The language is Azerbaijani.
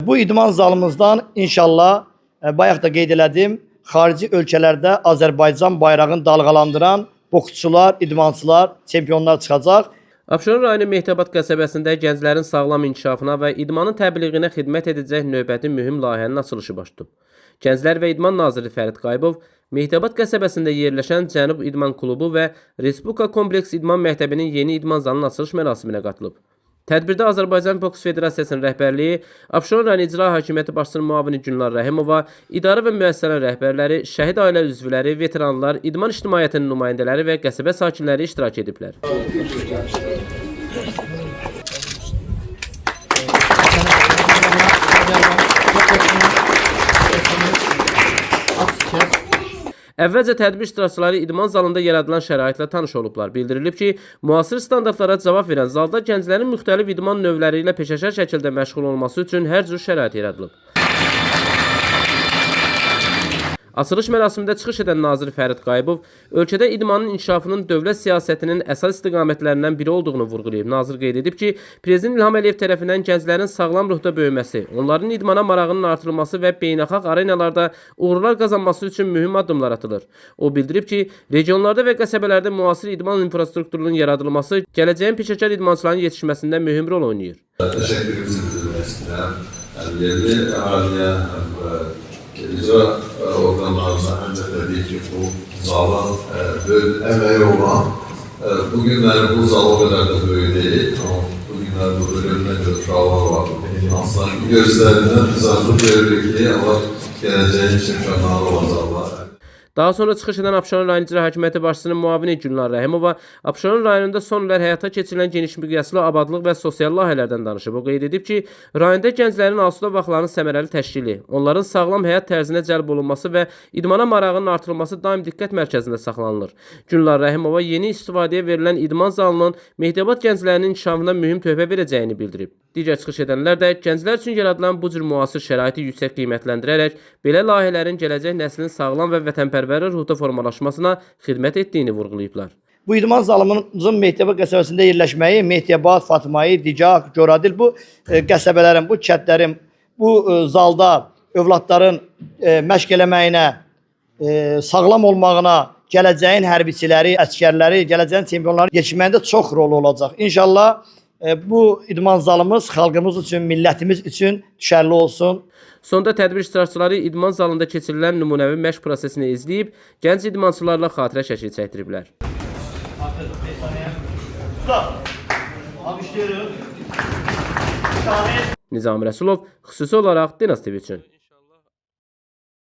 Bu idman zalımızdan inşallah, bayaq da qeyd elədim, xarici ölkələrdə Azərbaycan bayrağını dalğalandıran boksçular, idmançılar, çempionlar çıxacaq. Abşeron rayonu Mehdabad qəsəbəsində gənclərin sağlam inkişafına və idmanın təbliğinə xidmət edəcək növbəti mühüm layihənin açılışı baş tutub. Gənclər və İdman naziri Fərid Qayıbov Mehdabad qəsəbəsində yerləşən Cənub İdman Klubu və Respublika Kompleks İdman Məktəbinin yeni idman zalının açılış mərasiminə qatılıb. Tədbirdə Azərbaycan Boks Federasiyasının rəhbərliyi, Abşeron rayon İcra Hakimiyyəti başçısının müavini Gülnar Rəhimova, idarə və müəssisələrin rəhbərləri, şəhid ailə üzvləri, veteranlar, idman ictimaiyyətinin nümayəndələri və qəsəbə sakinləri iştirak ediblər. Əvvəlcə tədbir iştirakçıları idman zalında yaradılan şəraitlə tanış olublar. Bildirilib ki, müasir standartlara cavab verən zalda gənclərin müxtəlif idman növləri ilə peşəkar şəkildə məşğul olması üçün hər cür şərait yaradılıb. Açılış mərasimində çıxış edən nazir Fərid Qayıbov ölkədə idmanın inkişafının dövlət siyasətinin əsas istiqamətlərindən biri olduğunu vurğulayıb. Nazir qeyd edib ki, Prezident İlham Əliyev tərəfindən gənclərin sağlam ruhda böyüməsi, onların idmana marağının artırılması və beynəlxalq arenalarda uğurlar qazanması üçün mühüm addımlar atılır. O bildirib ki, regionlarda və qəsəbələrdə müasir idman infrastrukturunun yaradılması gələcəyin peşəkar idmançıların yetişməsində mühüm rol oynayır. Təşəkkürümüzü bildirmək istəyirəm. Həm yerli əhaliyə, həm icra orqanlarına, həm də təbii ki, bu zalın böyük əməyi olan, bu günləri bu zal o qədər də böyük deyil, amma bu günlər burada görünən görə uşaqlar var. Hansılar ki, gözlərindən biz artıq görürük ki, onlar gələcəyin çempionları olacaqlar. Daha sonra çıxış edən Abşeron rayon İcra Hakimiyyəti başçısının müavini Gülnar Rəhimova Abşeron rayonunda son illər həyata keçirilən geniş miqyaslı abadlıq və sosial layihələrdən danışıb. O qeyd edib ki, rayonda gənclərin asudə vaxtlarının səmərəli təşkili, onların sağlam həyat tərzinə cəlb olunması və idmana marağının artırılması daim diqqət mərkəzində saxlanılır. Gülnar Rəhimova yeni istifadəyə verilən idman zalının Mehdabad gənclərinin inkişafına mühüm töhfə verəcəyini bildirib. Digər çıxış edənlər də gənclər üçün yaradılan bu cür müasir şəraiti yüksək qiymətləndirərək belə layihələrin gələcək nəslin sağlam və vətənpərvər ruhda formalaşmasına xidmət etdiyini vurğulayıblar. Bu idman zalımızın Mehdiyabad qəsəbəsində yerləşməyi Mehdiyabad, Fatmayı, Dicaq, Goradil bu qəsəbələrin, bu kəndlərin bu zalda övladların məşq eləməyinə, sağlam olmağına, gələcəyin hərbiçiləri, əsgərləri, gələcəyin çempionları yetişməyində çox rolu olacaq. İnşallah bu idman zalımız xalqımız üçün, millətimiz üçün düşərli olsun. Sonda tədbir iştirakçıları idman zalında keçirilən nümunəvi məşq prosesini izləyib, gənc idmançılarla xatirə şəkli çəkdiriblər. Alqışlıyoruz. Nizami Rəsulov xüsusi olaraq Dinaz TV üçün.